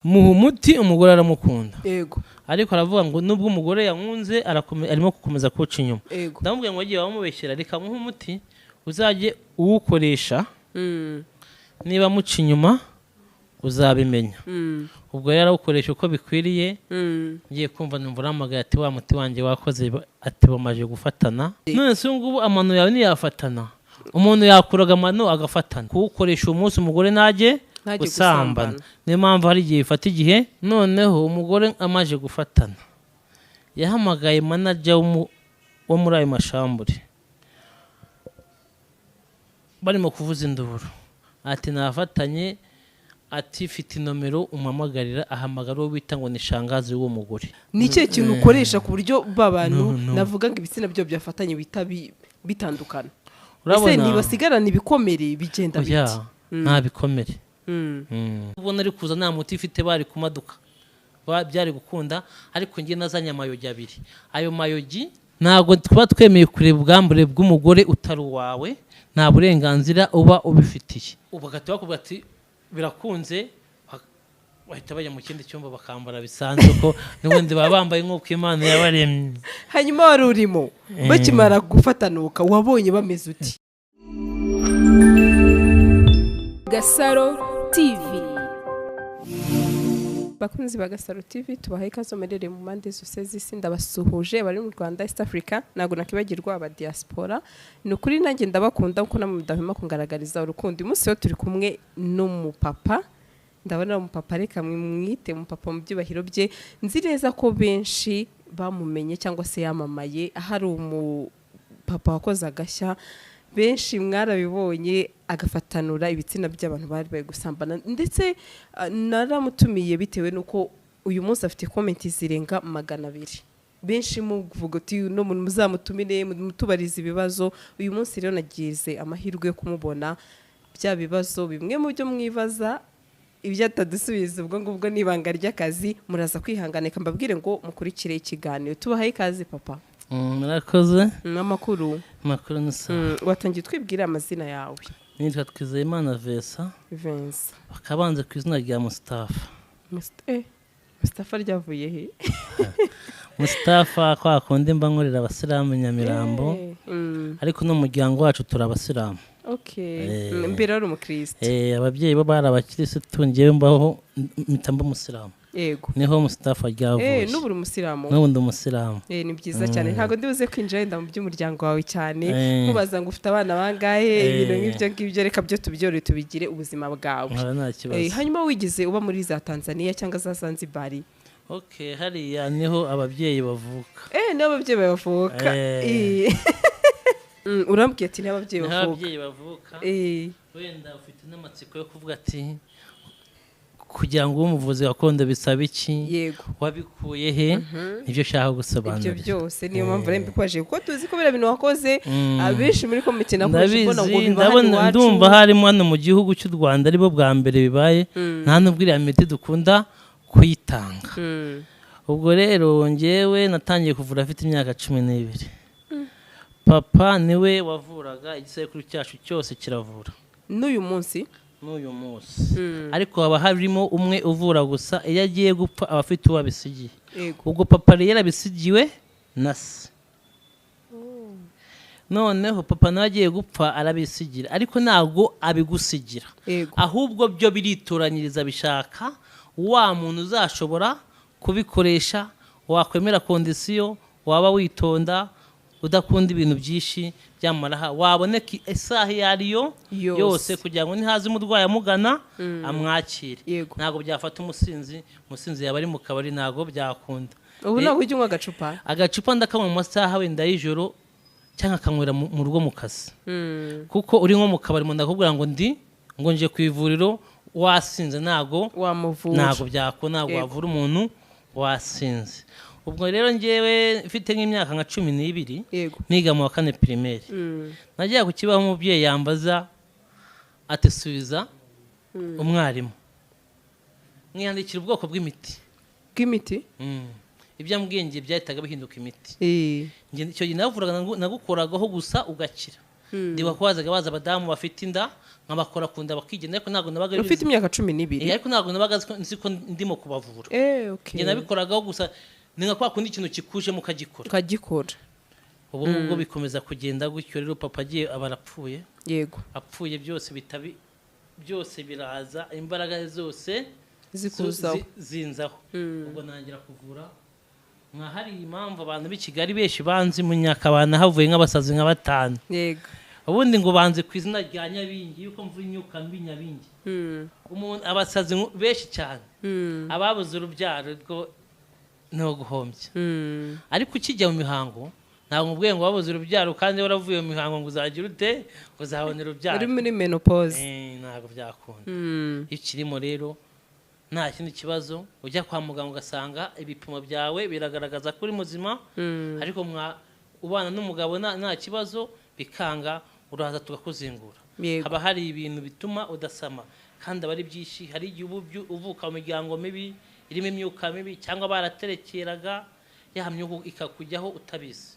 Muha umuti, umugore aramukunda. Yego. Ariko aravuga ngo nubwo umugore yankunze arimo gukomeza kuca inyuma. Yego. Ndamubwira ngo agiye bamubeshyera, reka muhe umuti uzajye uwukoresha, niba muca inyuma uzabimenya. Ubwo rero arawukoresha uko bikwiriye. Ngiye kumva numva uramagaye ati wa muti wanjye wakoze, ati bamaje gufatana. None se ubu ngubu amano yawe ntiyafatana? Umuntu yakuraga amano agafatana. Kuwukoresha uwo munsi umugore ntajye gusambana. Niyo mpamvu hari igihe bifata igihe. Noneho umugore amaje gufatana yahamagaye manager wo muri ayo mashambure, barimo kuvuza induru ati nafatanye, ati fite inomero umuhamagarira, ahamagara uwo bita ngo ni shangazi w'uwo mugore. Ni ikihe kintu ukoresha ku buryo ba bantu navuga ngo ibitsina byo byafatanye bita bitandukana? Ese ntibasigarana ibikomere bigenda biti? Nta bikomere. Ubwo nari kuza nta muti ifite, bari kumaduka byari gukunda, ariko njye nazanye amayogi abiri. Ayo mayogi ntabwo tuba twemeye kureba ubwambure bw'umugore utari uwawe, nta burenganzira uba ubifitiye. Ubu bagahita bakubwira ati birakunze, bahita bajya mu kindi cyumba bakambara bisanzwe, ko n'ubundi baba bambaye nk'uko Imana yabaremye. Hanyuma wari urimo bakimara gufatanuka wabonye bameze uti? Gasaro TV. Bakunzi ba Gasaro TV, tubahaye ikaze muherereye mu mpande zose z'isi, ndabasuhuje bari mu Rwanda, East Africa, ntabwo nakibagirwa aba diaspora. Ni ukuri nanjye ndabakunda kuko namwe mudahwema kungaragariza urukundo. Uyu munsi rero turi kumwe n'umupapa, ndabona umupapa, reka mwite umupapa mu byubahiro bye. Nzi neza ko benshi bamumenye cyangwa se yamamaye, ahari umupapa wakoze agashya, benshi mwarabibonye, agafatanura ibitsina by'abantu bari bari gusambana. Ndetse naramutumiye bitewe n'uko uyu munsi afite comment zirenga 200, benshi muvuga uti no muntu muzamutumire mutubarize ibibazo. Uyu munsi rero nagize amahirwe yo kumubona, bya bibazo bimwe mu byo mwibaza ibyo atadusubiza ubwo ngubwo n'ibanga ry'akazi, muraza kwihanganira. Mbabwire ngo mukurikire ikiganiro. Tubahaye ikaze papa. Murakoze. Amakuru? Amakuru ni sawa. Watangiye twibwira amazina yawe. Nitwa Twizeyimana Vincent. Vincent. Bakabanze ku izina rya Mustafa. Mustafa ryavuye he? Mustafa kwa kundi mba nkorera abasilamu Nyamirambo, ariko n'umuryango wacu turi abasilamu. Mbere wari umukristo. Ababyeyi bo bari abakirisitu, ngewe mbaho mpita mba umusilamu. Yego. Niho Mustafa ryavuye. N'ubu uri umusilamu? N'ubu ndi umusilamu. Ni byiza cyane. Ntabwo ndibuze kwinjira wenda mu by'umuryango wawe cyane, nkubaza ngo ufite abana bangahe, ibintu nk'ibyo ngibyo, reka byo tubyore tubigire ubuzima bwawe. Nta kibazo. Hanyuma wigeze uba muri za Tanzania cyangwa za Zanzibar? Okay, hariya niho ababyeyi bavuka. Niho ababyeyi bavuka. Urambwiye ati niho ababyeyi bavuka. Ababyeyi bavuka. Wenda ufite n'amatsiko yo kuvuga ati kugira ngo ube umuvuzi gakondo bisaba iki? Yego. Wabikuye he? Nibyo ushaka gusobanura. Ibyo byose niyo mpamvu rero mbikubajije, kuko tuzi ko biriya bintu wakoze abenshi muri komite nakomeje mbona ngo biba hano iwacu. Ndumva harimo hano mu gihugu cy'u Rwanda aribo bwa mbere bibaye, nta nubwo iriya miti dukunda kuyitanga. Ubwo rero ngewe natangiye kuvura afite imyaka 12. Papa niwe wavuraga, igisekuru cyacu cyose kiravura. N'uyu munsi? N'uyu munsi. Ariko haba harimo umwe uvura gusa, iyo agiye gupfa aba afite uwo abisigiye. Ubwo papa rero yarabisigiwe na se. Noneho papa nawe agiye gupfa arabisigira, ariko ntabwo abigusigira. Ahubwo byo biritoranyiriza, bishaka wa muntu uzashobora kubikoresha, wakwemera kondisiyo, waba witonda, udakunda ibintu byinshi byamaraha, waboneka isaha iyo ariyo yose, kugira ngo nihaza umurwayi amugana amwakire. Ntabwo byafata umusinzi, umusinzi yaba ari mu kabari ntabwo byakunda. Ubu ntabwo ujya unywa agacupa? Agacupa ndakanywa mu masaha wenda y'ijoro, cyangwa akanywera mu rugo mu kazi. Kuko uri nko mu kabari umuntu akakubwira ngo ndi ngo nje ku ivuriro, wasinze ntabwo wamuvura. Ntabwo byakunda, ntabwo wavura umuntu wasinze. Ubwo rero ngewe mfite nk'imyaka nka 12, niga mu wa 4 primaire. Nagiye ku kibaho umubyeyi yambaza ati subiza umwarimu. Mwiyandikira ubwoko bw'imiti. Bw'imiti? Ibyo ambwiye ngiye byahitaga bihinduka imiti. Icyo gihe navuraga nagukoragaho gusa ugakira. Ndibuka ko bazaga baza abadamu bafite inda, nkabakora ku nda bakigenda, ariko ntabwo nabaga Ufite imyaka 12? Eh, ariko ntabwo nabaga nzi ko ndimo kubavura. Okay. Njye nabikoragaho gusa, ni nka kwa kundi ikintu kikujemo ukagikora. Ukagikora. Ubu ngubwo bikomeza kugenda gutyo rero, papa agiye aba arapfuye. Apfuye byose bitabi, byose biraza, imbaraga zose Zikuzaho. Zinzaho. Ubwo ntangira kuvura. Nka hari impamvu abantu b'i Kigali benshi banzi mu Nyakabanda, havuye nk'abasazi nka batanu. Ubundi ngo banze ku izina rya Nyabingi, yuko mvuye imyuka mbi Nyabingi. Umuntu abasazi benshi cyane, ababuze urubyaro rwo ni uguhombya. Ariko ukijya mu mihango, ntabwo nkubwiye ngo wabuze urubyaro kandi waravuye mu mihango ngo uzagira ute, ngo uzabone urubyaro. Uri muri menopause. Ntabwo byakunda. Iyo ukirimo rero nta kindi kibazo, ujya kwa muganga ugasanga ibipimo byawe biragaragaza ko uri muzima, ariko ubana n'umugabo nta kibazo, bikanga, uraza tukakuzingura. Haba hari ibintu bituma udasama kandi aba ari byinshi. Hari igihe uba uvuka mu miryango mibi irimo imyuka mibi, cyangwa baraterekeraga ya myuka ikakujyaho utabizi,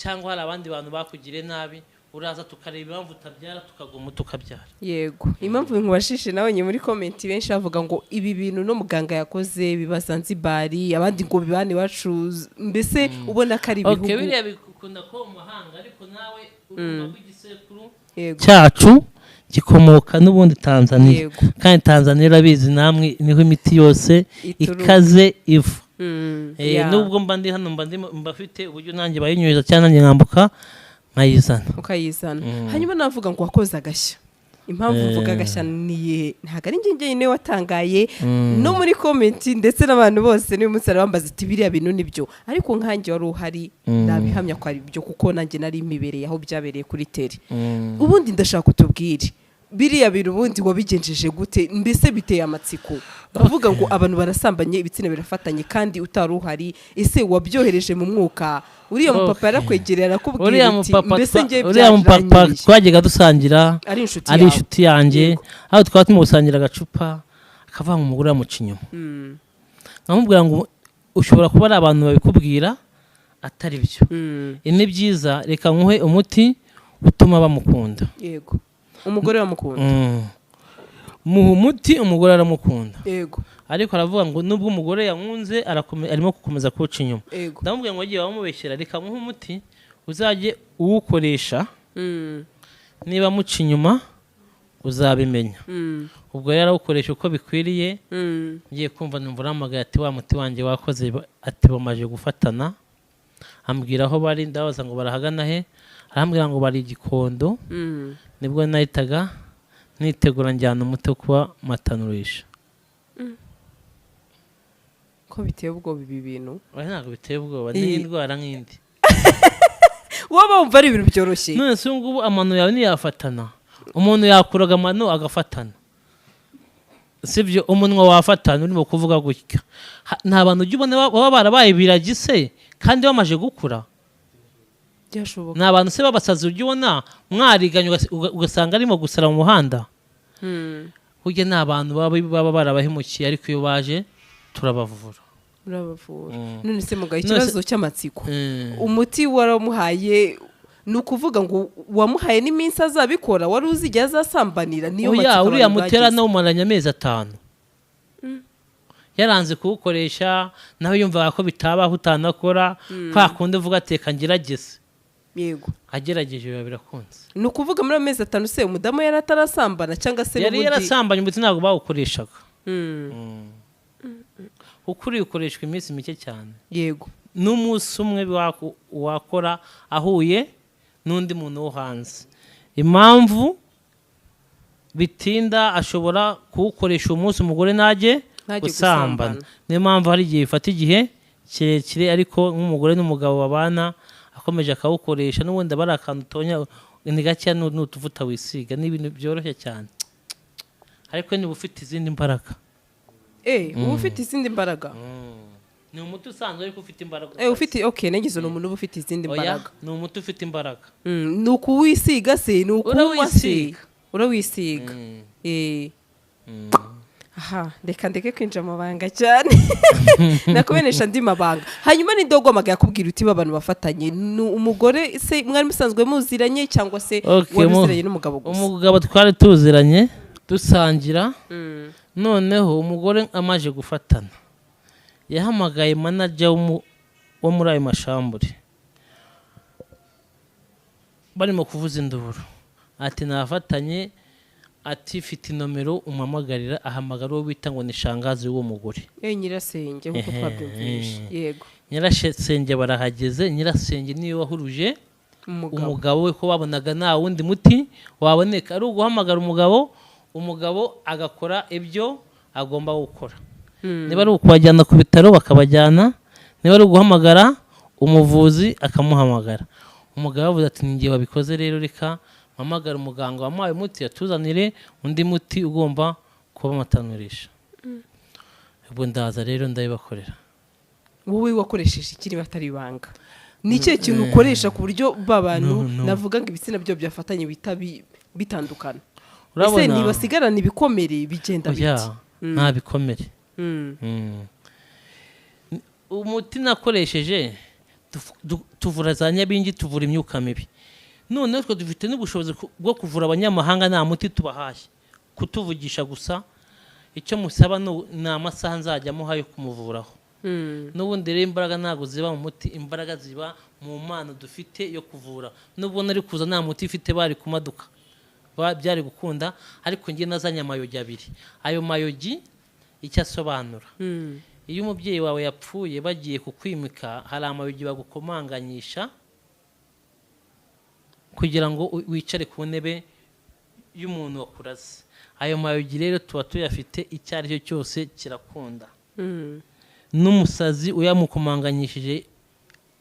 cyangwa hari abandi bantu bakugiriye nabi, uraza tukareba impamvu utabyara, tukaguma tukabyara. Yego, impamvu nkubashije, nawe muri comment benshi bavuga ngo ibi bintu no muganga yakoze biba Zanzibari, abandi ngo bibane iwacu, mbese ubona ko ari ibihugu. Okay, biriya bikunda ko mu mahanga, ariko nawe urumva ko igisekuru cyacu gikomoka n'ubundi Tanzania. Kandi Tanzania urabizi namwe, niho imiti yose Ituruka. ikaze iva. Nubwo mba ndi hano, mba mba mfite uburyo nanjye bayinyuriza, cyangwa nanjye nkambuka nkayizana. Ukayizana. Hanyuma navuga ngo wakoze agashya. Impamvu mvuga agashya ni ntabwo ari njye njyenyine watangaye, no muri comment ndetse n'abantu bose n'uyu munsi bambaza ati biriya bintu nibyo, ariko nkanjye wari uhari nabihamya ko ari byo, kuko nanjye nari mibereye aho byabereye kuri terrain. Ubundi ndashaka utubwire biriya bintu ubundi wabigenjeje gute? Mbese biteye amatsiko kuvuga ngo abantu barasambanye, ibitsina birafatanye kandi utari uhari. Ese wabyohereje mu mwuka? Uriya mupapa yarakwegereye arakubwira Uriya uti mupapa mbese njye uriya mupapa byaranyuriye? Twajyaga dusangira. Ari inshuti Ari yawe. inshuti yanjye. Aho twaba turimo gusangira agacupa, akavuga ngo umugore yamuca inyuma. Nkamubwira ngo ushobora kuba ari abantu babikubwira atari byo. Ni byiza, reka nkuhe umuti utuma bamukunda. Yego, umugore bamukunda. Muha umuti, umugore aramukunda. Ariko aravuga ngo nubwo umugore yankunze, arimo gukomeza kuwuca inyuma. Ndamubwira ngo wagiye wamubeshyera, reka nkuhe umuti uzajye uwukoresha, niba amuca inyuma uzabimenya. Ubwo rero arawukoresha uko bikwiriye. Ngiye kumva numva urahamagaye ati wa muti wanjye wakoze, ati bamaze gufatana. Ambwira aho bari, ndabaza ngo barahagana he, arambwira ngo bari i Gikondo. Nibwo nahitaga nitegura njyana umuti wo kuba matanurisha. Ko biteye ubwoba ibi bintu? Oya, ntabwo biteye ubwoba, ni indwara nk'indi. Wowe wumva ari ibintu byoroshye? None se ubu ngubu amano yawe ntiyafatana? Umuntu yakuraga amano agafatana, sibyo? Umunwa wafatana urimo kuvuga gutya. Nta bantu ujya ubona baba barabaye ibiragi se kandi bamaze gukura? Byashoboka. Ni abantu se b'abasazi ujya ubona mwariganye ugasanga arimo gusara mu muhanda? Burya ni abantu baba barabahemukiye, ariko iyo baje turabavura. Urabavura. None se mugaye, None se- ikibazo cy'amatsiko, umuti waramuhaye, ni ukuvuga ngo wamuhaye n'iminsi azabikora? Wari uzi igihe azasambanira? Niyo Oya, matsiko uriya abantu mutera bagize. nawumaranye amezi 5, yaranze kuwukoresha, nawe yumvaga ko bitabaho utanakora kwa kundi uvuga ateka ngerageze. Agerageje biba birakunze. Ni ukuvuga muri amezi 5 se umudamu yari atarasambana, cyangwa se Yari n'ubundi? yarasambanye, umuti ntabwo bawukoreshaga, kuko uriya ukoreshwa iminsi mike cyane. N'umunsi umwe wakora ahuye n'undi muntu wo hanze. Impamvu bitinda, ashobora kuwukoresha uwo munsi umugore ntajye Ntajye gusambana. gusambana. Niyo mpamvu hari igihe bifata igihe kirekire, ariko nk'umugore n'umugabo babana, akomeje akawukoresha, n'ubundi aba ari akantu utonya, ni gakeya, ni utuvuta wisiga, ni ibintu byoroshye cyane, ariko niba ufite izindi mbaraga. Uba ufite izindi mbaraga. Ni umuti usanzwe ariko ufite imbaraga. Ufite, okay, nagize ni umuntu uba ufite izindi Oya, mbaraga. ni umuti ufite imbaraga. Ni ukuwisiga se, ni ukuwunywa se? Urawisiga. Urawisiga. Aha, reka ndeke kwinjira mu mabanga cyane, nakumenesha andi mabanga. Hanyuma ni dogo yakubwira uti abantu bafatanye, ni umugore se mwari musanzwe muziranye, cyangwa se Okay, wari uziranye n'umugabo gusa? Umugabo twari tuziranye, dusangira. Noneho umugore amaze gufatana, yahamagaye manager wo muri ayo mashambure, barimo kuvuza induru, ati nafatanye, ati mfite inomero umuhamagarira. Ahamagara uwo bita ngo ni shangazi w'uwo mugore. Nyirasenge, nk'uko twabyumvishe, yego. Nyirasenge barahageze. Nyirasenge niwe wahuruje umugabo. Umugabo we, ko babonaga nta wundi muti waboneka ari uguhamagara umugabo, umugabo agakora ibyo agomba gukora, niba ari ukubajyana ku bitaro bakabajyana, niba ari uguhamagara umuvuzi akamuhamagara. Umugabo yavuze ati ni njye wabikoze rero, reka mpamagare umuganga wamuhaye umuti atuzanire undi muti ugomba kubamatanurisha. Ubwo ndaza rero ndabibakorera. Wowe wakoresheje iki, niba atari ibanga? Ni ikihe kintu ukoresha ku buryo ba bantu No, no. navuga ngo ibitsina byo byafatanye bita bitandukana? Ese Urabona ntibasigarana ibikomere? Bigenda Oya, bite? nta bikomere. Umuti nakoresheje, tuvura za nyabingi, tuvura imyuka mibi. Noneho twe dufite n'ubushobozi bwo kuvura abanyamahanga nta muti tubahaye, kutuvugisha gusa. Icyo musaba ni amasaha nzajya amuha yo kumuvuraho. N'ubundi rero imbaraga ntabwo ziba mu muti, imbaraga ziba mu mpano dufite yo kuvura. Nubwo nari kuza nta muti ifite, bari kumaduka, byari gukunda, ariko njye nazanye amayogi abiri. Ayo mayogi icyo asobanura, iyo umubyeyi wawe yapfuye bagiye kukwimika, hari amayogi bagukomanganyisha kugira ngo wicare ku ntebe y'umuntu wakuraze. Ayo mayogi rero tuba tuyafite, icyo ari cyo cyose kirakunda. N'umusazi uyamukomanganyishije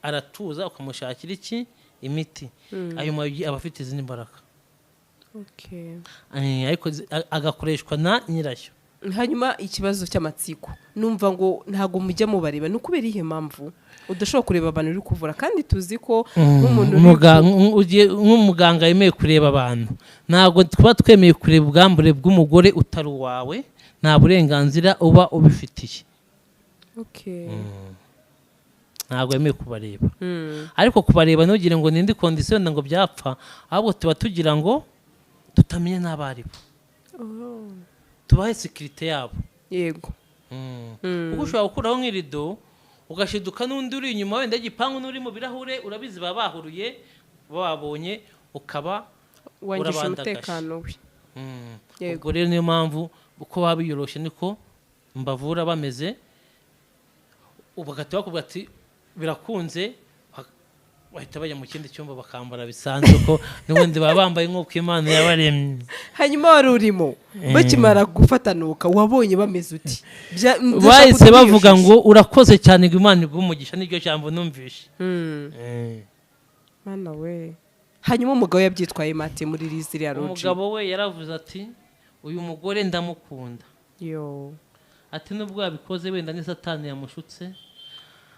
aratuza, ukamushakira iki, imiti. Ayo mayogi aba afite izindi mbaraga. Ariko agakoreshwa na nyirayo. Hanyuma ikibazo cy'amatsiko, numva ngo ntabwo mujya mubareba, ni ukubera iyihe mpamvu udashobora kureba abantu uri kuvura, kandi tuzi ko nk'umuntu uri Nk'umuganga wemeye kureba abantu, ntabwo tuba twemeye kureba ubwambure bw'umugore utari uwawe, nta burenganzira uba ubifitiye. Ntabwo wemeye kubareba. Ariko kubareba ntugire ngo nindi condition ngo byapfa, ahubwo tuba tugira ngo tutamenya n'abo ari bo, tubahe sécurité yabo. Kuko ushobora gukuraho nk'irido, ugashiduka n'undi uri inyuma wenda y'igipangu, n'uri mu birahure, urabizi baba bahuruye, babonye, ukaba wangisha urabandagaje. Umutekano we. Ubwo rero niyo mpamvu uko baba biyoroshe niko mbavura bameze. Ubu bagahita bakubwira ati birakunze, bahita bajya mu kindi cyumba bakambara bisanzwe, ko n'ubundi baba bambaye nk'uko Imana yabaremye. Hanyuma wari urimo, bakimara gufatanuka wabonye bameze uti? Ndashaka Bahise kutubwira bavuga ishusho. ngo urakoze cyane, ngo Imana iguhe umugisha. Niryo jambo numvishe. Mana we! Hanyuma umugabo yabyitwaye mate muri ziriya roji? Umugabo we yaravuze ati uyu mugore ndamukunda. Yo. Ati nubwo yabikoze wenda ni Satani yamushutse,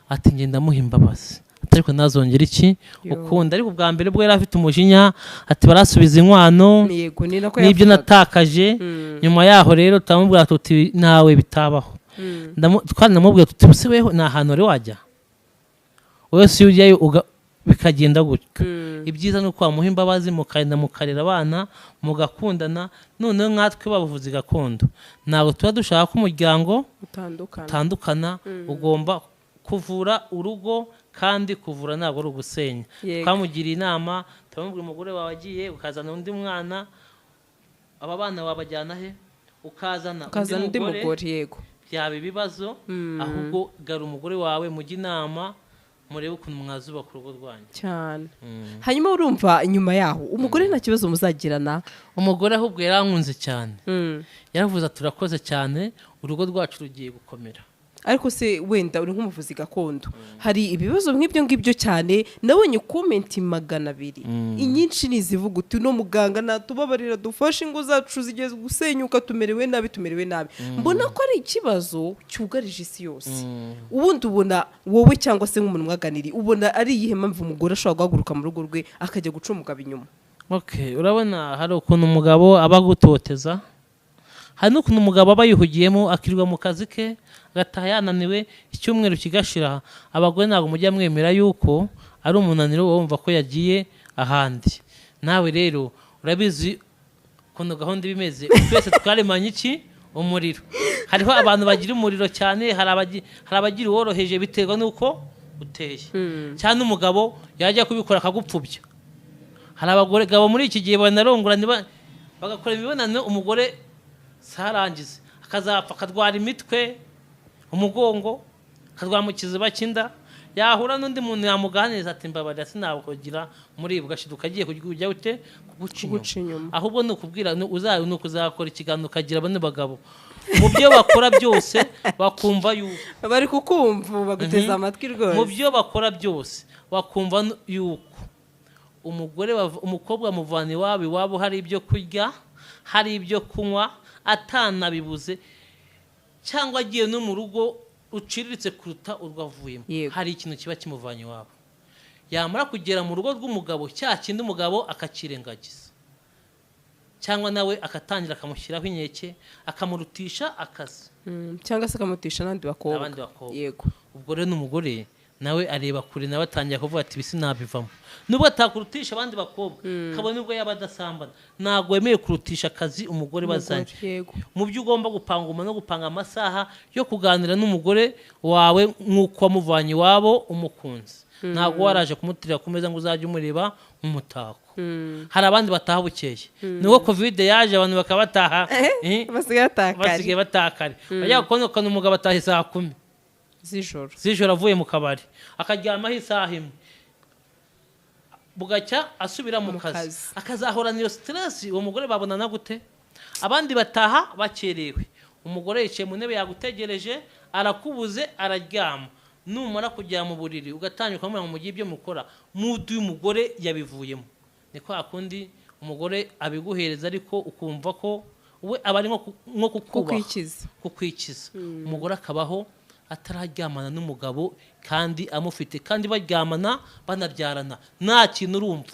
ati ngenda ndamuha imbabazi, ati ariko ntazongere iki Yo. ukundi. Ariko ubwa mbere bwo yari afite umujinya, ati barasubiza inkwano Yego, ni nako n'ibyo yavugaga. natakaje. Nyuma yaho rero turamubwira tuti nawe bitabaho. Twanamubwira tuti ese weho ni ahantu wari wajya wese, iyo ujyayo bikagenda gutyo. Ibyiza ni uko wamuha imbabazi, mukagenda mukarera abana, mugakundana. Noneho nkatwe babuvuzi gakondo ntabwo tuba dushaka ko umuryango utandukana. Utandukana. Ugomba kuvura urugo, kandi kuvura ntabwo ari ugusenya. Twamugiriye inama, turamubwira umugore wawe agiye, ukazana undi mwana, aba bana wabajyana he? Ukazana ukazana undi mugore, yego. Byaba ibibazo. Ahubwo gara umugore wawe, mujye inama, murebe ukuntu mwazubaka urugo rwanyu. Cyane. Hanyuma urumva nyuma yaho umugore nta kibazo muzagirana? Umugore ahubwo yarankunze cyane. Yaravuze ati turakoze cyane, urugo rwacu rugiye gukomera. Ariko se wenda uri nk'umuvuzi gakondo, hari ibibazo nk'ibyo ngibyo cyane? Nabonye comment 200, inyinshi ni izivuga uti uno muganga natubabarira, dufashe, ingo zacu zigeze gusenyuka, tumerewe nabi, tumerewe nabi. Mbona ko ari ikibazo cyugarije isi yose. Ubundi ubona wowe cyangwa se nk'umuntu mwaganiriye, ubona ari iyihe mpamvu umugore ashobora guhaguruka mu rugo rwe akajya guca umugabo inyuma? Okay, urabona hari ukuntu umugabo aba agutoteza. Hari n'ukuntu umugabo aba yihugiyemo akirirwa mu kazi ke, agataha yananiwe, icyumweru kigashira. Abagore ntabwo mujya mwemera yuko ari umunaniro, wumva ko yagiye ahandi. Nawe rero urabizi ukuntu gahunda iba imeze, twese twaremanye iki? Umuriro. Hariho abantu bagira umuriro cyane, hari abagira uworoheje biterwa n'uko uteye. Cyane umugabo yajya kubikora akagupfubya. Hari abagore gabo muri iki gihe banarongora bagakora imibonano, umugore sarangize akazapfa akadwara imitwe, umugongo, akadwara mu kiziba cy'inda. Yahura n'undi muntu yamuganiriza ati mbabarira sinakugira muri bwa agiye kujya ute kuguca inyuma. Ahubwo ni ukubwira ni ukuzakora ikiganiro ukagira bano bagabo mu byo bakora byose bakumva yuko bari kukumva, baguteza amatwi rwose. Mu byo bakora byose bakumva yuko umugore umukobwa muvana iwabo hari ibyo kurya, hari ibyo kunywa, atanabibuze, cyangwa agiye no mu rugo uciriritse kuruta urwo avuyemo, hari ikintu kiba kimuvanye iwabo. Yamara kugera mu rugo rw'umugabo, cya kindi umugabo akakirengagiza, cyangwa nawe akatangira akamushyiraho inkeke, akamurutisha akazi, cyangwa se akamurutisha n'abandi bakobwa. Yego. Ubwo rero n'umugore nawe areba kure, nawe atangira kuvuga ati bisi nabivamo. Nubwo atakurutisha abandi bakobwa, kabone nubwo yaba adasambana, ntabwo wemeye kurutisha akazi umugore bazanye. Mu byo ugomba gupanga no gupanga amasaha yo kuganira n'umugore wawe nk'uko wamuvanye iwabo umukunzi. Ntabwo waraje kumutirira ku meza ngo uzajye umureba nk'umutako. Hari abandi bataha bukeye. Nubwo Covid yaje abantu bakaba bataha, basigaye batakare. Bajya kubona umugabo ataha saa 10 z'ijoro avuye mu kabari, akaryamaho isaha imwe, bugacya asubira mu kazi, akazahorana iyo stress. Uwo mugore babonana gute? Abandi bataha bakerewe, umugore yicaye mu ntebe yagutegereje, arakubuze, araryama. Numara kujya mu buriri ugatangira ukamubwira ngo mugire ibyo mukora, mudu y'umugore yabivuyemo. Ni kwa kundi umugore abiguhereza ariko ukumva ko we aba ari nko kukubaha, kukwikiza. Umugore akabaho atararyamana n'umugabo kandi amufite, kandi baryamana banabyarana, nta kintu urumva.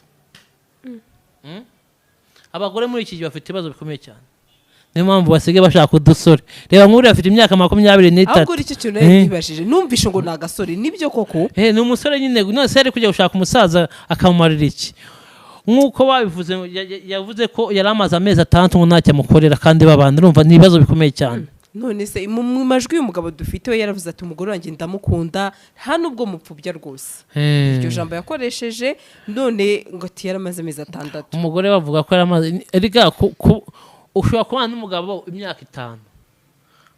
Abagore muri iki gihe bafite ibibazo bikomeye cyane, niyo mpamvu basigaye bashaka udusore. Reba nk'uriya afite imyaka 23. Ahubwo icyo kintu nibajije, numvishe ngo ni agasore, nibyo koko? Ni umusore nyine, none se ari kujya gushaka umusaza akamumarira iki? Nk'uko babivuze, yavuze ko yari amaze amezi 6 ngo ntacyo amukorera, kandi babana. Urumva ni ibibazo bikomeye cyane. None se mu majwi y'umugabo dufite we yaravuze ati umugore wanjye ndamukunda, nta nubwo mupfubya rwose. Iryo jambo yakoresheje, none ngo ati yaramaze amezi 6. Umugore bavuga ko yaramaze, erega ushobora kubana n'umugabo imyaka 5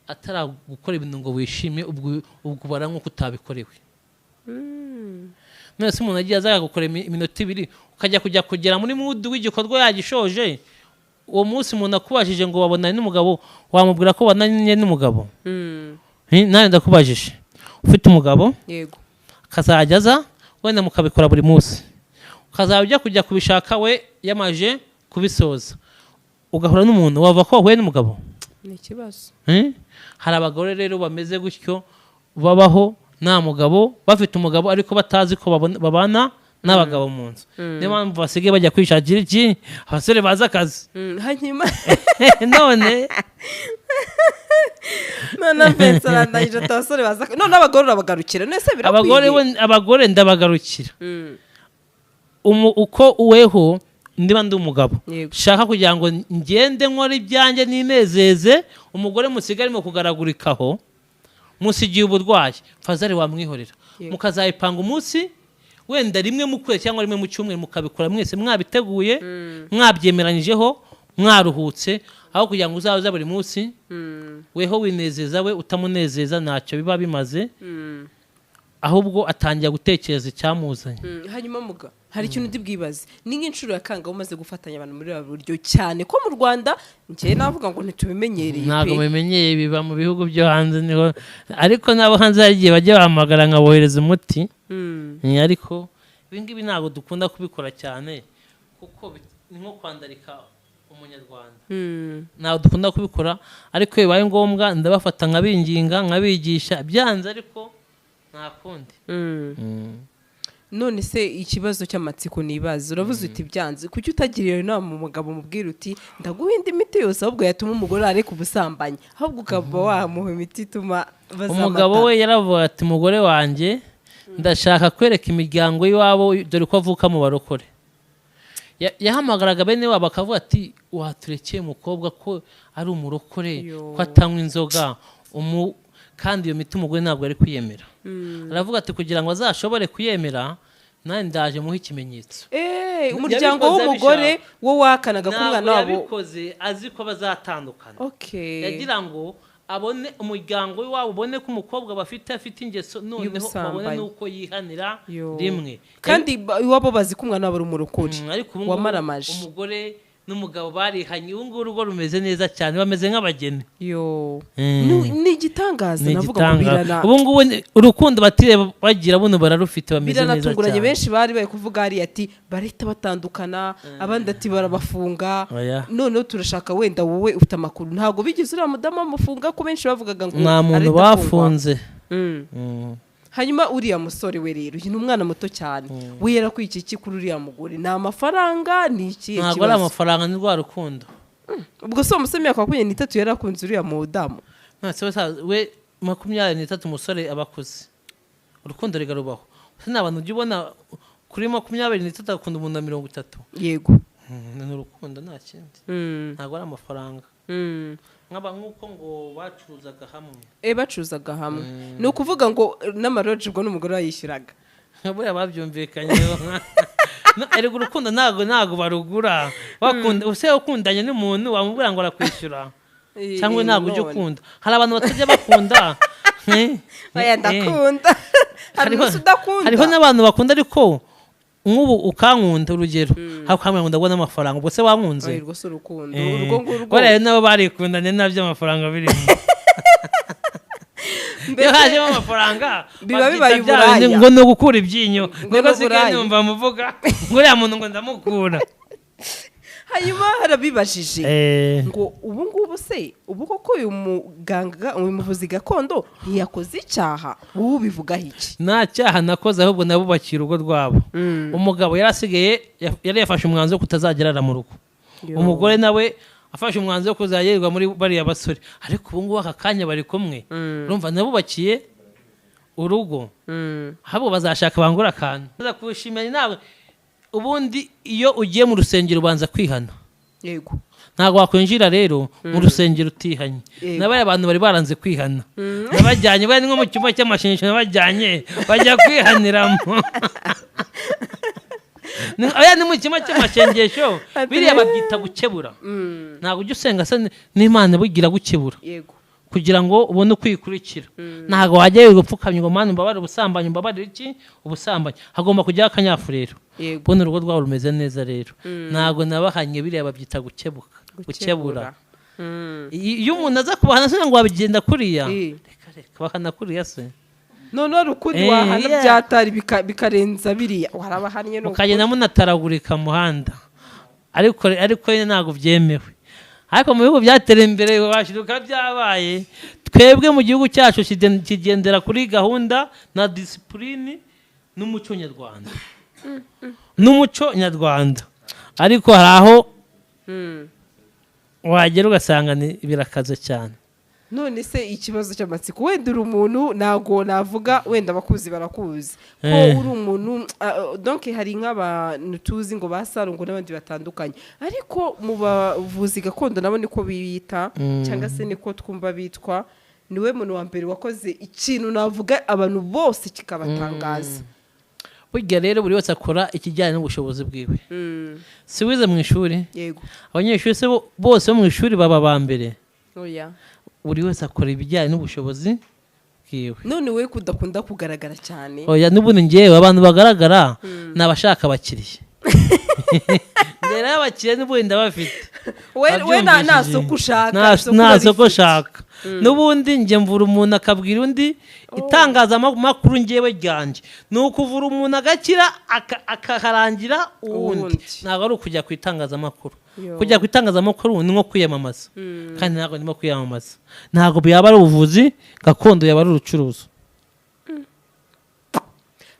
ataragukora ibintu ngo wishime, ubwo ubara nk'uko utabikorewe. None se umuntu agiye azaga gukora iminota 2, ukajya kujya kugera muri mudu w'igikorwa yagishoje, uwo munsi umuntu akubajije ngo wabonanye n'umugabo, wamubwira ko wabonanye n'umugabo? Nawe ndakubajije, ufite umugabo, yego, akazajya aza wenda mukabikora buri munsi, ukazajya ujya kujya kubishaka we yamaje kubisoza, ugahura n'umuntu wava ko wahuye n'umugabo? Ni ikibazo. Hari abagore rero bameze gutyo, babaho nta mugabo, bafite umugabo ariko batazi ko babana n'abagabo mu nzu. Niyo mpamvu basigaye bajya kwishakira iki? Abasore bazi akazi. Hanyuma none Vincent arandangije ati abasore bazi akazi. None abagore urabagarukira, none se birakwiriye? Abagore ndabagarukira. Uko uweho ndiba ndi umugabo, shaka kugira ngo ngende nkora ibyanjye ninezeze, umugore musigare mu kugaragurikaho, musigiye uburwayi, fazari wamwihorera. Mukazayipanga umunsi wenda rimwe mu kwezi cyangwa rimwe mu cyumweru, mukabikora mwese mwabiteguye, mwabyemeranyijeho, mwaruhutse, aho kugira ngo uzaze buri munsi weho winezeza we utamunezeza, ntacyo biba bimaze. Ahubwo atangira gutekereza icyamuzanye. Hanyuma muga hari ikintu ndi bwibaze, ni nk'inshuro ya kanga umaze gufatanya abantu muri buryo cyane ko mu Rwanda njye navuga ngo ntitubimenyereye. Ntabwo mubimenyereye, biba mu bihugu byo hanze niho, ariko nabo hanze hari igihe bajya bahamagara nkabohereza umuti. Ariko ibi ngibi ntabwo dukunda kubikora cyane, kuko ni nko kwandarika umunyarwanda. Ntabwo dukunda kubikora, ariko bibaye ngombwa ndabafata nkabinginga, nkabigisha, byanze ariko nta kundi. None se ikibazo cy'amatsiko nibaza, uravuze uti byanze, kuki utagiriye inama umugabo, umubwira uti ndaguha indi miti yose ahubwo yatuma umugore areka ubusambanyi, ahubwo ukaba wamuha imiti ituma Umugabo bazamatana? we yaravuga ati: "Umugore wanjye ndashaka kwereka imiryango y'iwabo, dore ko avuka mu barokore." Yahamagaraga bene wabo akavuga ati: "Waturekeye umukobwa ko ari umurokore, Yo. ko atanywa inzoga?" Kandi iyo miti umugore ntabwo ari kwiyemera. Aravuga ati: "Kugira ngo azashobore kuyemera, nanjye ndaje muhe ikimenyetso." Umuryango Yabikoze w'umugore abishaka. wo wakanaga ko umwana Ntabwo wabo yabikoze azi ko bazatandukana. Yagira ngo abone umuryango w'iwabo, ubone ko umukobwa bafite afite ingeso, noneho babone Y'ubusambanyi. n'uko yihanira Yo. rimwe. Kandi iwabo bazi ko umwana wabo ari umurokore Ariko ubu ngubu wamaramaje. umugore n'umugabo barihanye, ubu ngubu urugo rumeze neza cyane, bameze nk'abageni. Yo. Ni igitangaza. Ni Navuga ngo igitangaza. birana Ubu ngubu urukundo batire bagira buno bararufite, bameze neza biranatunguranye. cyane. Benshi bari bari kuvuga hariya ati barahita batandukana, abandi ati barabafunga. Oya. Noneho turashaka wenda wowe ufite amakuru, ntabwo bigeze uriya mudamu bamufunga, ko benshi bavugaga ngo Nta muntu arahita afungwa. bafunze. Hanyuma uriya musore we rero, uyu ni umwana muto cyane, we yarakwiye iki kuri uriya mugore? Ni amafaranga? Ni ikihe Ntabwo ari kibazo? amafaranga, ni rwa rukundo. Ubwo se uwo musore imyaka 23 yari akunze uriya mudamu? None se we 23 umusore aba akuze, urukundo rugarubaho. Se ni abantu ujya ubona kuri 23 akunda umuntu na 30? Yego. Ni urukundo, nta kindi. Ntabwo ari amafaranga. Nk'aba nk'uko ngo bacuruzaga hamwe. Bacuruzaga hamwe, ni ukuvuga ngo n'amaroji ubwo n'umugore wayishyuraga? Buriya babyumvikanyeho. No, erega urukundo ntabwo barugura. Wakunda use ukundanye n'umuntu, wamubwira ngo arakwishyura cyangwa ntabwo ujya None. ukunda? Hari abantu batajya bakunda. Oya, ndakunda. Hari umunsi udakunda. Hariho n'abantu bakunda, ariko nk'ubu ukankunda, urugero, hakambwira ngo ndabona amafaranga, ubwo se wankunze? Oya, urwo si urukundo, urwo ngurwo. Bariya nabo barikundanye nta by'amafaranga birimo. Iyo hajemo amafaranga Biba babyita bibaye bya bindi uburaya. ngo ni ugukura ibyinyo. Ngo Niko ni sigaye uburaya. numva muvuga ngo uriya muntu ngo ndamukura. Hanyuma harabibajije ngo ubu ngubu se, ubu koko uyu muganga, uyu muvuzi gakondo ntiyakoze icyaha? Wowe ubivugaho iki? Nta cyaha nakoze, ahubwo nabubakiye urugo rwabo. Umugabo yari asigaye yari yafashe umwanzuro wo kutazajya arara mu rugo. Yo. Umugore nawe afashe umwanzuro wo kuzajya yirirwa muri bariya basore, ariko ubu ngubu aka kanya bari kumwe. Urumva nabubakiye urugo, ahubwo bazashaka bangura akantu baza kuwushimira nawe. Ubundi iyo ugiye mu rusengero ubanza kwihana. Ntabwo wakwinjira rero mu rusengero utihanye. N'abariya bantu bari baranze kwihana nabajyanye, bari nko mu cyumba cy'amashinyisho, nabajyanye bajya kwihaniramo. Oya, ni mu cyumba cy'amashengesho. Biriya babyita gukebura. Ntabwo ujya usenga se n'Imana bugira gukebura kugira ngo ubone uko uyikurikira? Ntabwo wajya wirirwa upfukamye ngo: "Mana, umbabarire ubusambanyi, umbabarire iki, ubusambanyi." Hagomba kujyaho akanyafu rero. Ubona urugo rwabo rumeze neza rero, ntabwo nabahanye. Biriya babyita gukebuka, gukebura. Iyo umuntu aza kubahana se ngo wabigenda kuriya? Reka reka, bahana kuriya se? None wari ukundi wahana byatari bikarenza biriya warabahannye ni Mukagenda munataragurika mu muhanda, ariko nyine ntabwo byemewe. Ariko mu bihugu byatera imbere washiduka byabaye. Twebwe mu gihugu cyacu kigendera kuri gahunda na disipurine n'umuco nyarwanda, ariko hari aho wagera ugasanga ni birakaze cyane. None se ikibazo cy'amatsiko, wenda uri umuntu, ntabwo navuga, wenda abakuzi barakuzi ko uri umuntu, donc hari nk'abantu tuzi ngo ba Sarongo n'abandi batandukanye, ariko mu bavuzi gakondo nabo niko biyita cyangwa se niko twumva bitwa, niwe muntu wa mbere wakoze ikintu navuga abantu bose kikabatangaza. Burya rero buri wese akora ikijyanye n'ubushobozi bwiwe. Si wize mu ishuri? Yego. Abanyeshuri se bose bo mu ishuri baba ba mbere? Oya. Buri wese akora ibijyanye n'ubushobozi bwiwe. None we kudakunda kugaragara cyane? Oya, n'ubundi ngewe abantu bagaragara ni abashaka abakiriya. Mbere y'abakiriya n'ubundi ndabafite. We nta Wabyumvishije? soko ushaka? Nta Isoko nta soko urarifite. nshaka. N'ubundi njye mvura umuntu akabwira undi. Itangazamakuru ngewe ryanjye ni ukuvura umuntu agakira, akaharangira uwundi. Uwundi. Ntabwo ari ukujya ku itangazamakuru. Yo. Kujya ku itangazamakuru ni nko kwiyamamaza, kandi ntabwo ndimo kwiyamamaza. Ntabwo byaba ari ubuvuzi gakondo, yaba ari urucuruzo.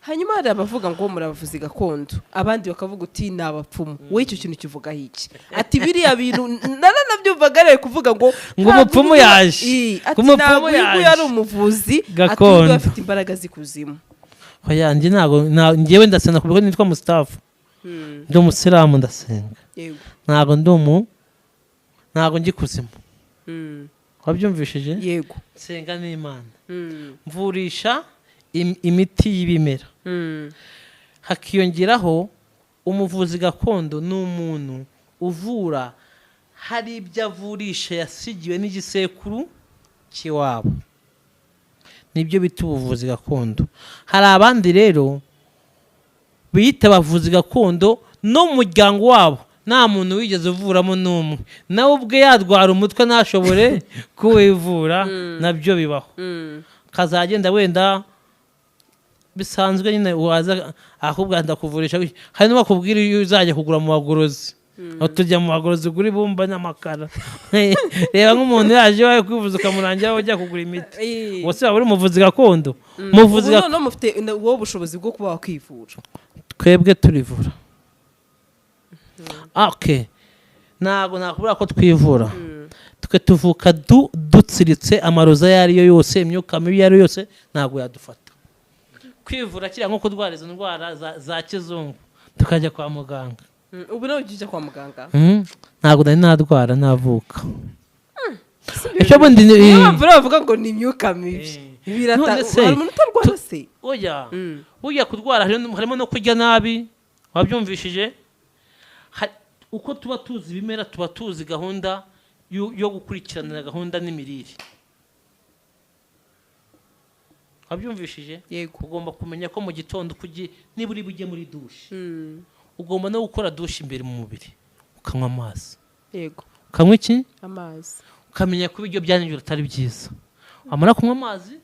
Hanyuma hari abavuga ngo murabavuzi gakondo, abandi bakavuga uti ni abapfumu. Wowe icyo kintu kivugaho iki? Ati biriya bintu naranabyumvaga ari kuvuga ngo Ngo umupfumu yaje. Ati Ngo umupfumu ntabwo uyu nguyu yaje. ari umuvuzi, ati uyu nguyu Gakondo. afite imbaraga z'ikuzimu. Oya, njye ntabwo njyewe ndasenga kuko nitwa Mustafa, ndi umusilamu, ndasenga. Ntabwo ndi ntabwo njya ikuzimu. Wabyumvishije? Yego. Nsenga n'Imana, mvurisha imiti y'ibimera, hakiyongeraho umuvuzi gakondo ni umuntu uvura, hari ibyo avurisha yasigiwe n'igisekuru cy'iwabo, nibyo bita ubuvuzi gakondo. Hari abandi rero biyita abavuzi gakondo, no mu muryango wabo nta muntu wigeze uvuramo n'umwe, nawe ubwe yarwara umutwe ntashobore kuwivura, nabyo bibaho. Kazagenda wenda bisanzwe nyine, waza akubwira ndakuvurisha, hari n'ubakubwira iyo uzajya kugura mu bagorozi. Aho tujya mu bagorozi ugura ibumba n'amakara. Reba nk'umuntu yaje iwawe kwivuza ukamurangira aho ujya kugura imiti, uwo se waba uri umuvuzi gakondo? Umuvuzi Ubu gakondo noneho mufite wowe ubushobozi bwo kuba wakwivura? Twebwe turivura. Okay, ntabwo nakubwira ko twivura. Twe tuvuka dutsiritse amaroza ayo ari yo yose, imyuka mibi iyo ari yo yose ntabwo yadufata. Kwivura kiriya nko kurwara izo ndwara za kizungu tukajya kwa muganga. Ubu nawe ujya kwa muganga? Ntabwo nari narwara navuka. Icyo bundi Niyo mpamvu rero bavuga ngo ni imyuka mibi. None se, Hari umuntu utarwara se? Oya, burya kurwara harimo no kurya nabi, wabyumvishije? Uko tuba tuzi ibimera, tuba tuzi gahunda yo gukurikiranira gahunda n'imirire, wabyumvishije? Yego. Ugomba kumenya ko mu gitondo uko ugiye, niba uri bujye muri douche, ugomba no gukora douche imbere mu mubiri, ukanywa amazi. Ukanywa iki? Amazi. Ukamenya ko ibiryo bya nijoro atari byiza. Wamara kunywa amazi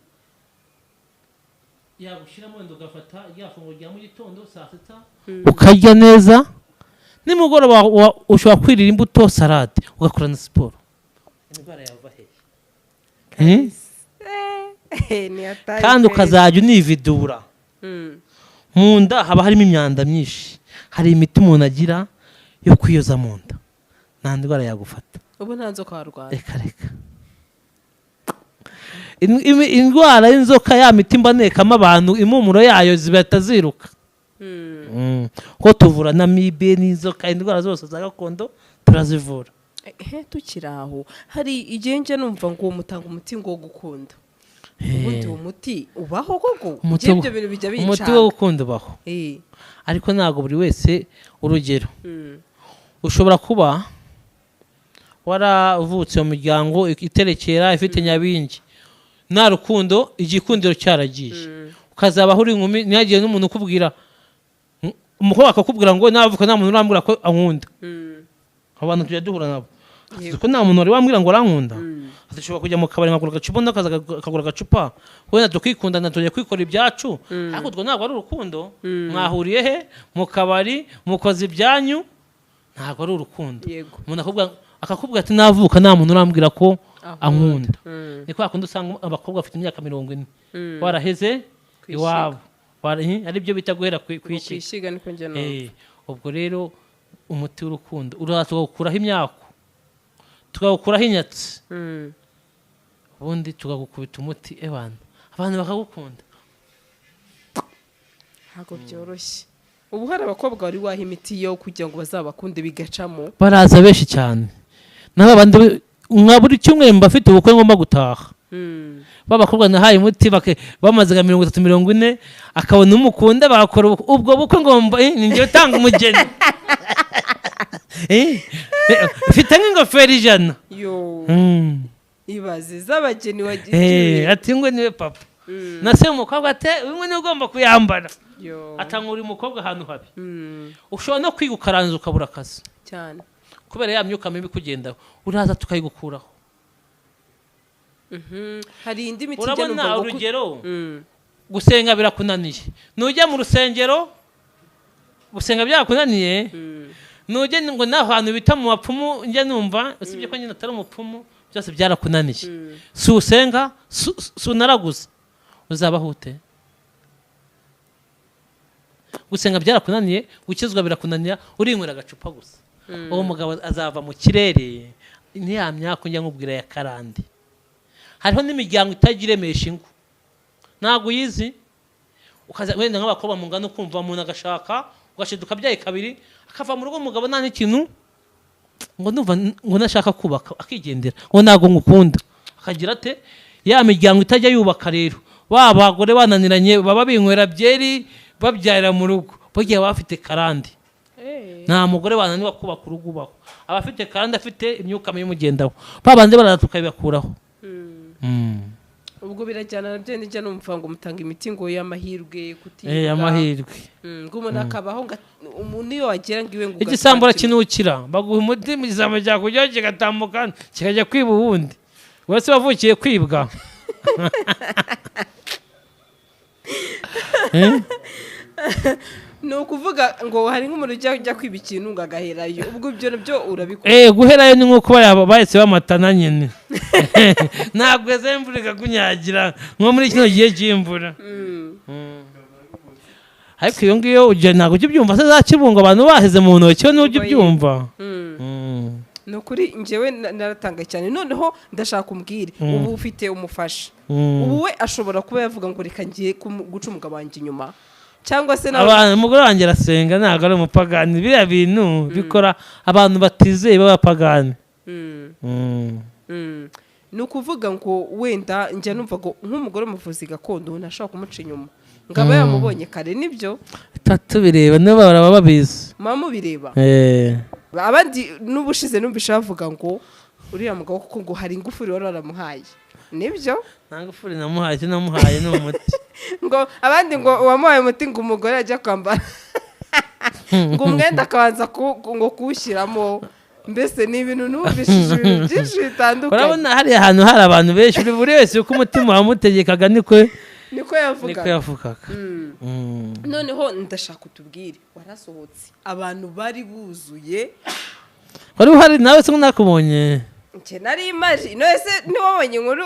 yagushyiramo, wenda ugafata rya funguro rya mu gitondo saa sita, ukarya neza. Nimugoroba ushobora kwirira imbuto, salade, ugakora na siporo. Indwara yava hehe? Ni hatari Kandi kweli. ukazajya unividura. Mu nda haba harimo imyanda myinshi, hari imiti umuntu agira yo kwiyoza mu nda, nta ndwara yagufata. Ubu nta nzoka warwara? Reka reka. Indwara y'inzoka, ya miti mbanekamo abantu, impumuro yayo zibahita ziruka. Ko tuvura na mibe n'inzoka, indwara zose za gakondo turazivura. Tukiri aho, hari igihe njya numva ngo mutanga umuti ngo wo gukunda. Ubundi uwo muti ubaho koko? Umuti Njye ibyo bintu bijya umuti bincanga. wo gukunda ubaho, ariko ntabwo buri wese. Urugero, ushobora kuba waravutse mu muryango iterekera ifite nyabingi, nta rukundo, igikundiro cyaragiye, ukazabaho uri inkumi, ntihagire n'umuntu ukubwira. Umukobwa akakubwira ngo navuka nta muntu urambwira ko ankunda. Abantu tujya duhura nabo. Ko nta muntu wari wambwira ngo arankunda. Dushobora kujya mu kabari nkagura agacupa, undi akaza akagura agacupa, wenda tukikundana, tujya kwikora ibyacu, ariko urwo ntabwo ari urukundo. Mwahuriye he? Mu kabari, mukoze ibyanyu, ntabwo ari urukundo. Umuntu akakubwira ati navuka nta muntu urambwira ko ankunda. Ni kwa kundi usanga abakobwa bafite imyaka 40 waraheze Kwishyiga. iwabo. Ari byo bita guhera ku Ngo ishyiga. kwishyiga niko njya numva. Ubwo rero umuti w'urukundo uraza tukawukuraho imyaku, tukawukuraho inyatsi, ubundi tukagukubita umuti, ebana abantu bakagukunda. Ntabwo byoroshye. Ubu hari abakobwa wari waha imiti yo kugira ngo bazabakunde bigacamo? Baraza benshi cyane, n'aba bandi nka buri cyumweru mba mfite ubukwe ngomba gutaha. B'abakobwa nahaye umuti bamaze nka 30, 40, akabona umukunda, bakora ubwo bukwe ngomba, ni njye utanga umugeni. Mfite nk'ingofero 100. Yo, ibaze z'abageni wagiye. Ati ngo niwe papa na se umukobwa ate uyu niwe ugomba kuyambara. Yo. Atanga uri mukobwa ahantu habi. Ushobora no kwiga ukarangiza ukabura akazi Cyane. kubera ya myuka mibi ikugendaho, uraza tukayigukuraho. Hari indi miti njya Urabona numva ngo urugero, gusenga birakunaniye, nujya mu rusengero gusenga byakunaniye, nujya ngo naho hantu bita mu bapfumu, njya numva, usibye ko nyine atari umupfumu, byose byarakunaniye, si usenga, si unaraguza, uzabaho ute? Gusenga byarakunaniye, gukizwa birakunanira, urinywera agacupa gusa. Uwo mugabo azava mu kirere, ntiyamyaka njya nkubwira ya karande. Hariho n'imiryango itagira iremesha ingo, ntabwo uyizi. Ukaza wenda nk'abakobwa mungana, ukumva umuntu agashaka, ugashiduka abyaye kabiri, akava mu rugo, umugabo nta n'ikintu, ngo ndumva ngo nashaka kubaka, akigendera, ngo ntabwo ngukunda, akagira ate. Ya miryango itajya yubaka rero, ba bagore bananiranye baba binywera byeri, babyarira mu rugo, burya baba bafite karande. Nta mugore wananirwa kubaka urugo ubaho, aba afite karande, afite imyuka mibi imugendaho. Ba bandi baraza tukabibakuraho. Ubwo birajyana nabyo, nijya numva ngo mutanga imiti ngo y'amahirwe, kutibwa. Amahirwe. Ngo umuntu akabaho ngo umuntu iyo wagira ngo iwe ngo Igisambo ugatwara. Urakinukira, baguha umuti mu gisambo cyakujyaho kigatambuka kikajya kwiba uwundi wese wavukiye kwibwa. Eh? Ni ukuvuga ngo hari nk'umuntu ujya kwiba ikintu ngo agaherayo, ubwo ibyo nabyo urabikora? Guherayo ni nk'uko bahise bamatana nyine, ntabwo eze imvura ikakunyagira nko muri kino gihe cy'imvura. Ariko iyo ngiyo ntabwo ujya ubyumva se, za Kibungo abantu baheze mu ntoki, we ntujya ubyumva? Ni ukuri njyewe naratanga cyane. Noneho ndashaka umbwire, ubu ufite umufasha, ubu we ashobora kuba yavuga ngo reka ngiye guca umugabo wanjye inyuma, cyangwa se nawe? Abantu, umugore wanjye arasenga, ntabwo ari umupagani. Biriya bintu bikora abantu batizeye b'abapagani. Ni ukuvuga ngo wenda njya numva ngo nk'umugore w'umuvuzi gakondo ntashobora kumuca inyuma, ngo aba yamubonye kare, nibyo? Tubireba, nibo baraba babizi. Muba mubireba? Eh. Abandi n'ubushize numvishe bavuga ngo uriya mugabo kuko ngo hari ingufuri wari waramuhaye, nibyo? Nta ngufuri namuhaye, icyo namuhaye ni umuti. Ngo abandi ngo uwamuhaye umuti, ngo umugore ajya kwambara ngo umwenda akabanza ngo kuwushyiramo. Mbese ni ibintu numvishije, ibintu byinshi bitandukanye. Urabona hariya ahantu hari abantu benshi, buri wese uko umutima wamutegekaga niko niko niko yavugaga. Yavugaga. Noneho ndashaka utubwire, warasohotse abantu bari buzuye. Wari uhari nawe se, nakubonye? Njye nari imaji none se ntiwabonye inkuru,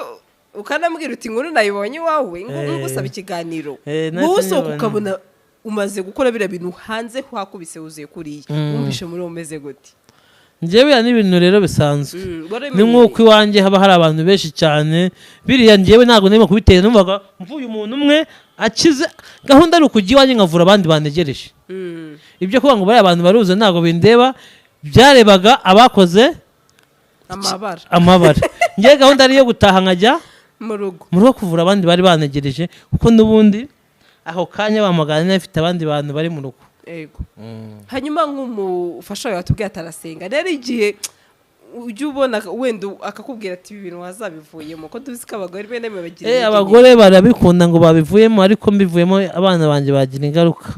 ukanambwira uti inkuru nayibonye iwawe, ngo ngusaba ikiganiro? Nahise Wowe usohoka nyibona. ukabona umaze gukora biriya bintu, hanze hakubise wuzuye kuriya, wumvishe muri wowe umeze gute? Njyewe biriya ni ibintu rero bisanzwe. Wari Ni nk'uko iwanjye haba hari abantu benshi cyane. Biriya njyewe ntabwo ndimo kubitera, numvaga mvuye umuntu umwe akize, gahunda ari ukujya iwanjye nkavura abandi bantegereje. Ibyo kuvuga ngo bariya abantu baruze ntabwo bindeba, byarebaga abakoze amabara. Amabara. Njyewe gahunda ari iyo gutaha nkajya mu rugo. Mu rugo kuvura abandi bari banegereje, kuko n'ubundi ako kanya bamagana mfite abandi bantu bari mu rugo. Yego. Hanyuma nk'umufasha wawe watubwiye atarasenga rero, igihe ujya ubona wenda akakubwira ati ibi bintu wazabivuyemo, ko tuzi ko abagore bene bagira intege nke. Abagore barabikunda ngo babivuyemo, ariko mbivuyemo abana banjye bagira ingaruka.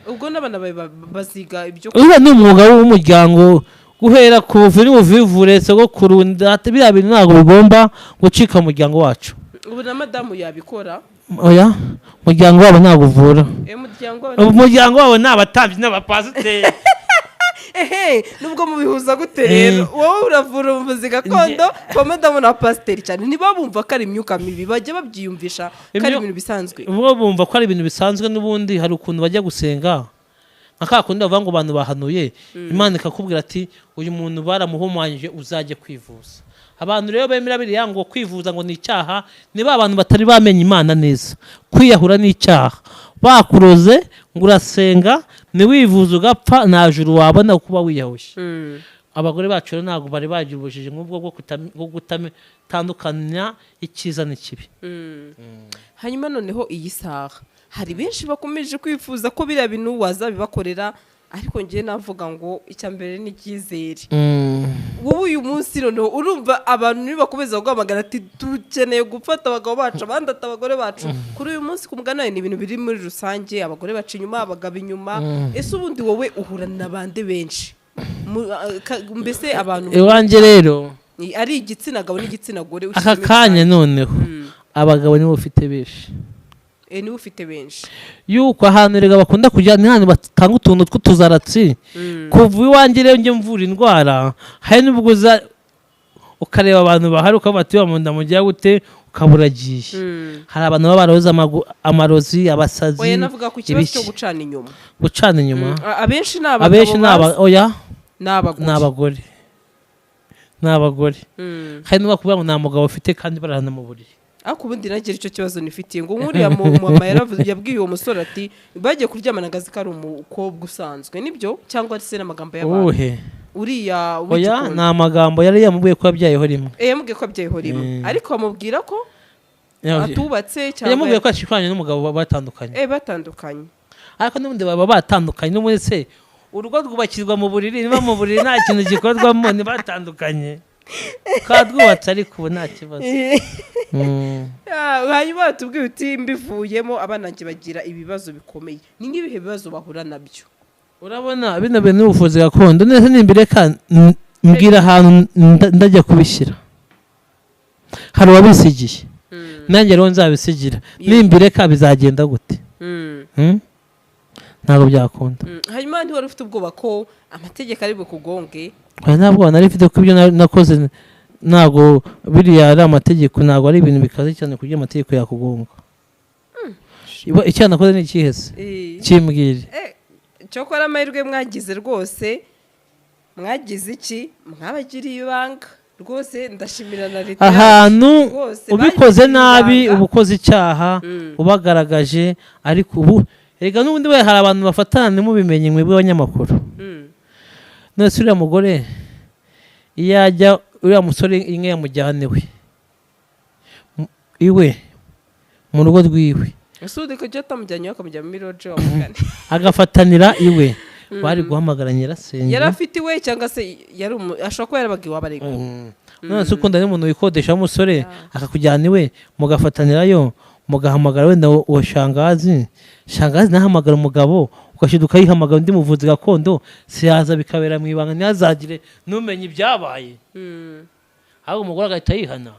Ubwo n'abana bawe baziga ibyo? Uriya ni umwuga w'umuryango, guhera ku buvi n'ubuvivure, sogokuru, data, biriya bintu ntabwo bigomba gucika mu muryango wacu. Ubu na madamu yabikora? Oya, umuryango wabo ntabwo uvura. Umuryango wawe? Umuryango wabo ni abatambyi n'abapasiteri. Ehe, nubwo mubihuza gute rero? Wowe uravura ubuvuzi gakondo, kwa madamu na pasiteri cyane, niba bumva ko ari imyuka mibi, bajya babyiyumvisha ko ari ibintu bisanzwe? Bo bumva ko ari ibintu bisanzwe. N'ubundi hari ukuntu bajya gusenga, nka ka kundi bavuga ngo abantu bahanuye, Imana ikakubwira ati uyu muntu baramuhumanyije, uzajye kwivuza. Abantu rero bemera biriya ngo kwivuza ngo ni icyaha, ni ba bantu batari bamenya Imana neza. Kwiyahura ni icyaha. Bakuroze ngo urasenga, ntiwivuze ugapfa, nta juru wabona kuba wiyahuye. Abagore bacu rero ntabwo bari bagira ubujiji nk'ubwo bwo gutandukanya icyiza n'ikibi. Hanyuma noneho iyi saha hari benshi bakomeje kwifuza ko biriya bintu wazabibakorera, ariko ngewe navuga ngo icya mbere ni icyizere. Wowe uyu munsi noneho urumva abantu nibakomeza guhamagara ati dukeneye gufata abagabo bacu, abandi ati abagore bacu, kuri uyu munsi ku mugani wawe ni ibintu biri muri rusange, abagore baca inyuma, abagabo inyuma. Ese ubundi wowe uhura na bande benshi? Mbese abantu Iwanjye rero ari igitsina gabo n'igitsina gore aka ushyizemo kanya rusange. Noneho abagabo nibo ufite benshi. Niwe ufite benshi? Yuko ahantu erega bakunda kujya ni ahantu batanga utuntu tw'utuzaratsi. Kuva iwanjye rero njye mvura indwara, hari n'ubwo uza ukareba abantu bahari ukavuga ati wa muntu ndamugira gute? Ukaba uragiye. Hari abantu baba bararoze amarozi, abasazi. Oya, navuga ku kibazo Ibiki? cyo gucana inyuma. Gucana inyuma. Abenshi ni abagabo. Abenshi ni aba bazi- oya. Ni abagore. Ni abagore, ni abagore. Hari n'ubakubwira ngo nta mugabo ufite kandi bararana mu buriri. Ariko ubundi nagira icyo kibazo nifitiye ngo nk'uriya mama yaravuze, yabwiye uwo musore ati bagiye kuryamana akazi ko ari umukobwa usanzwe. Nibyo cyangwa se n'amagambo y'abantu? Uwuhe? Uriya Oya. w'Igikondo. Ni amagambo yari yamubwiye ko yabyayeho rimwe. Eh, yamubwiye ko abyayeho rimwe, ariko amubwira ko atubatse cyangwa Yamubwiye ko yashishwanye n'umugabo batandukanye. Eh, batandukanye. Ariko n'ubundi baba batandukanye. N'ubundi se urugo rwubakirwa mu buriri? Niba mu buriri nta kintu gikorwamo, ntibatandukanye, twaba ariko ubu nta kibazo. Ah, hanyuma batubwiye uti mbivuyemo abana banjye bagira ibibazo bikomeye. Ni nk'ibihe bibazo bahura nabyo? Urabona bino bintu n'ubuvuzi gakondo neza, nimbireka mbwira ahantu ndajya kubishyira. Hari uwabisigiye, nanjye rero nzabisigira. Nimbireka bizagenda gute? Hmm? Ntabwo byakunda. Hanyuma ntiwari ufite ubwoba ko amategeko ari bukugonge? Oya, ntabwo nari mfite, ko ibyo nakoze ntabwo biriya ari amategeko, ntabwo ari ibintu bikaze cyane ku buryo amategeko yakugonga. Icyaha nakoze ni ikihe se? Kimbwire. Eh, cyokora amahirwe mwagize rwose, mwagize iki, mwabagiriye ibanga rwose, ndashimira na leta yacu. Ahantu Rwose ubikoze bagiriye nabi, ibanga. uba ukoze icyaha, ubagaragaje. Ariko ubu erega n'ubundi we hari abantu bafatana ntimubimenye mwebwe abanyamakuru. None se uriya mugore iyo ajya, uriya musore inka yamujyana iwe, iwe mu rugo rwiwe. Ese ubu ko atamujyanye iwe, akamujyana muri lodge wa mugani? Agafatanira iwe, bari guhamagara nyirasenge. Yari afite iwe cyangwa se yari ashobora kuba yarabaga iwabo ariko. None se ukunda n'umuntu wikodesha w'umusore akakujyana iwe, mugafatanirayo, mugahamagara wenda uwo shangazi, shangazi nahamagara umugabo, ugashyira ukayihamagara undi muvuzi gakondo siyaza, bikabera mu ibanga, ntihazagire numenye ibyabaye, ahubwo umugore agahita yihana.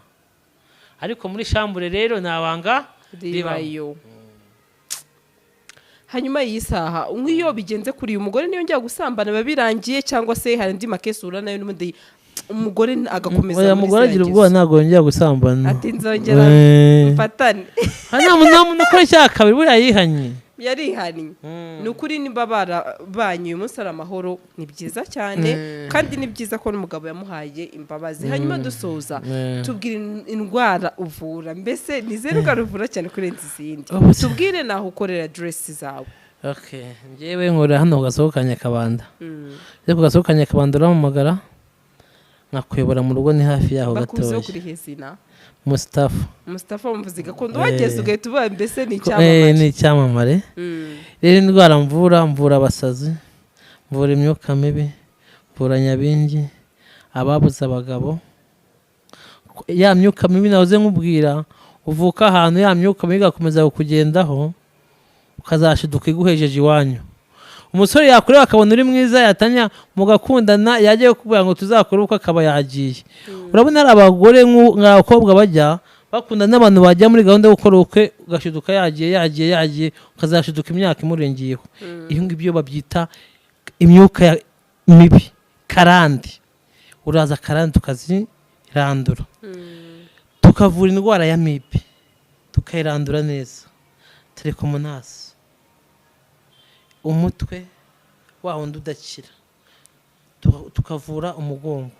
Ariko muri chambre rero nta banga ribamo. Ribayo. Hanyuma iyi saha nk'iyo bigenze kuri uyu mugore niyo njya gusambana biba birangiye, cyangwa se hari andi makesi uhura nayo n'ubundi umugore agakomeza Oya, muri umugore ziriya agira ngeso? ubwoba, ntabwo yongera gusambana. Ati nzongera mfatane. Nta muntu ukora icyaha kabiri, buriya yihanye. Yarihannye. Ni ukuri nimba barabanye uyu munsi ari amahoro, ni byiza cyane, kandi ni byiza ko n'umugabo yamuhaye imbabazi. Hanyuma dusoza, tubwire indwara uvura, mbese ni izihe ndwara uvura cyane kurenza izindi? Tubwire naho ukorera, aderesi zawe. Okay, njyewe nkorera hano ku gasoko ka Nyakabanda. Iyo ku gasoko ka Nyakabanda urampamagara nkakuyobora mu rugo, ni hafi yaho Bakuziho gatoya. kuri hezina? Mustafa. Mustafa umuvuzi gakondo, wageze ugahita uba mbese ni Ni icyamamare. Icyamamare. Rero indwara mvura, mvura abasazi, mvura imyuka mibi, mvura nyabingi, ababuze abagabo, ya myuka mibi nahoze nkubwira. Uvuka ahantu ya myuka mibi igakomeza kukugendaho, ukazashiduka iguhejeje iwanyu. Umusore yakureba akabona uri mwiza, yatanya mugakundana, yajya kukubwira ngo tuzakore ubukwe akaba yagiye. Urabona hari abagore nk'abakobwa bajya bakunda n'abantu bajya muri gahunda yo gukora ubukwe, ugashiduka yagiye, yagiye, yagiye, ukazashiduka imyaka imurengeyeho. Iyo ngibyo babyita imyuka mibi, karande. Uraza karande tukazirandura, tukavura indwara ya mibi tukayirandura neza, trichomonas, umutwe wa wundi udakira, tukavura umugongo,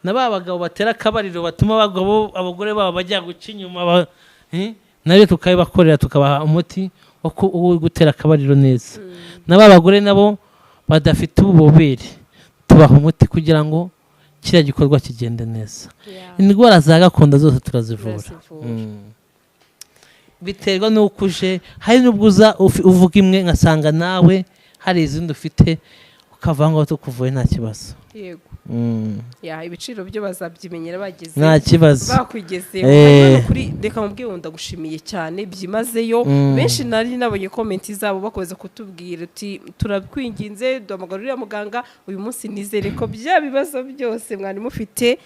na ba bagabo batera akabariro batuma abagore babo bajya guca inyuma, nabyo tukabibakorera, tukabaha umuti wo gutera akabariro neza. Na ba bagore nabo badafite ububobere tubaha umuti kugira ngo kiriya gikorwa kigende neza. Indwara za gakondo zose turazivura. Turazivura. Biterwa n'uko uje. Hari n'ubwo uza uvuga imwe, ngasanga nawe hari izindi ufite, ukava ngo tukuvuye nta kibazo. Yego. Ya, ibiciro byo bazabyimenyera bageze Nta kibazo. bakwigezeho. Hanyuma kuri reka mubwiye ngo ndagushimiye cyane byimazeyo. Benshi nari nabonye comment zabo bakomeza kutubwira uti turakwinginze duhamagara uriya muganga. Uyu munsi nizere ko bya bibazo byose mwari mufite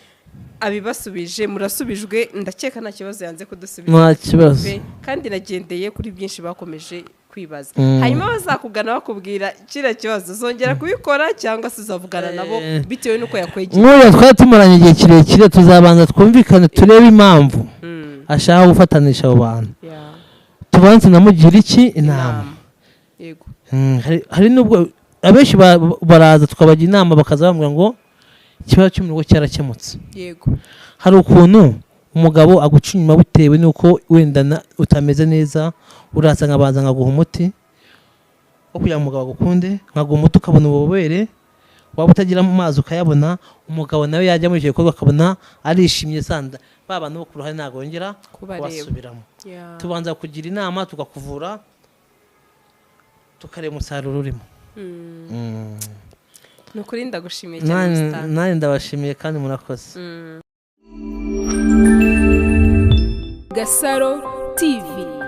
abibasubije, murasubijwe. Ndakeka nta kibazo yanze kudusubiza. Nta kibazo. Pe, kandi nagendeye kuri byinshi bakomeje Kwibaza. Hanyuma bazakugana bakubwira kiriya kibazo, uzongera kubikora cyangwa se uzavugana nabo bitewe n'uko yakwegereye? Nk'uriya twari tumaranye igihe kirekire, tuzabanza twumvikane, turebe impamvu ashaka gufatanisha abo bantu, tubanze namugira iki? Inama. Yego. Hari n'ubwo abenshi baraza tukabagira inama, bakaza bambwira ngo ikibazo cyo mu rugo cyarakemutse. Hari ukuntu umugabo aguca inyuma bitewe n'uko wenda utameze neza. Uraza nkabanza nkaguha umuti wo kugira ngo umugabo agukunde, nkaguha umuti ukabona ububobere, waba utagira mu mazi ukayabona. Umugabo nawe yajya muri icyo gikorwa akabona arishimye. Sanda ba bantu bo ku ruhande ntabwo yongera kubareba. Kubasubiramo. Tubanza kugira inama, tukakuvura, tukareba umusaruro urimo. Ni ukuri ndagushimiye cyane, Mr. Nanjye ndabashimiye kandi murakoze. Gasaro TV.